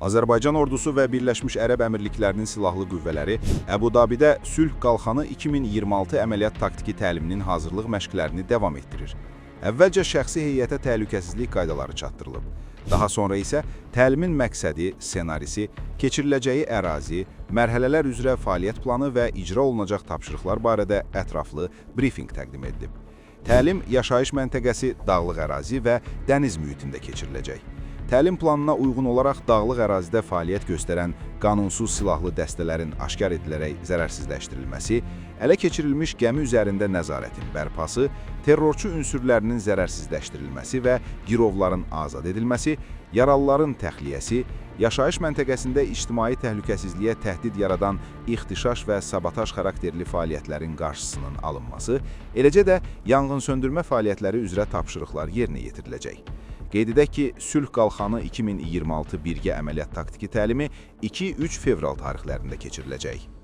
Azərbaycan ordusu və Birləşmiş Ərəb Əmirliklərinin silahlı qüvvələri Əbu-Dabidə Sülh Qalxanı 2026 əməliyyat taktiki təliminin hazırlıq məşqlərini davam etdirir. Əvvəlcə şəxsi heyətə təhlükəsizlik qaydaları çatdırılıb. Daha sonra isə təlimin məqsədi, ssenarisi, keçiriləcəyi ərazi, mərhələlər üzrə fəaliyyət planı və icra olunacaq tapşırıqlar barədə ətraflı brifinq təqdim edilib. Təlim yaşayış məntəqəsi, dağlıq ərazi və dəniz mühitində keçiriləcək. Təlim planına uyğun olaraq dağlıq ərazidə fəaliyyət göstərən qanunsuz silahlı dəstələrin aşkar edilərək zərərsizləşdirilməsi, ələ keçirilmiş gəmi üzərində nəzarətin bərpası, terrorçu ünsürlərinin zərərsizləşdirilməsi və girovların azad edilməsi, yaralıların təxliyəsi, yaşayış məntəqəsində ictimai təhlükəsizliyə təhdid yaradan ixtişaş və sabotaj xarakterli fəaliyyətlərin qarşısının alınması, eləcə də yanğınsöndürmə fəaliyyətləri üzrə tapşırıqlar yerinə yetiriləcək. Qeyd edək ki, Sülh Qalxanı 2026 birgə əməliyyat taktiki təlimi 2-3 fevral tarixlərində keçiriləcək.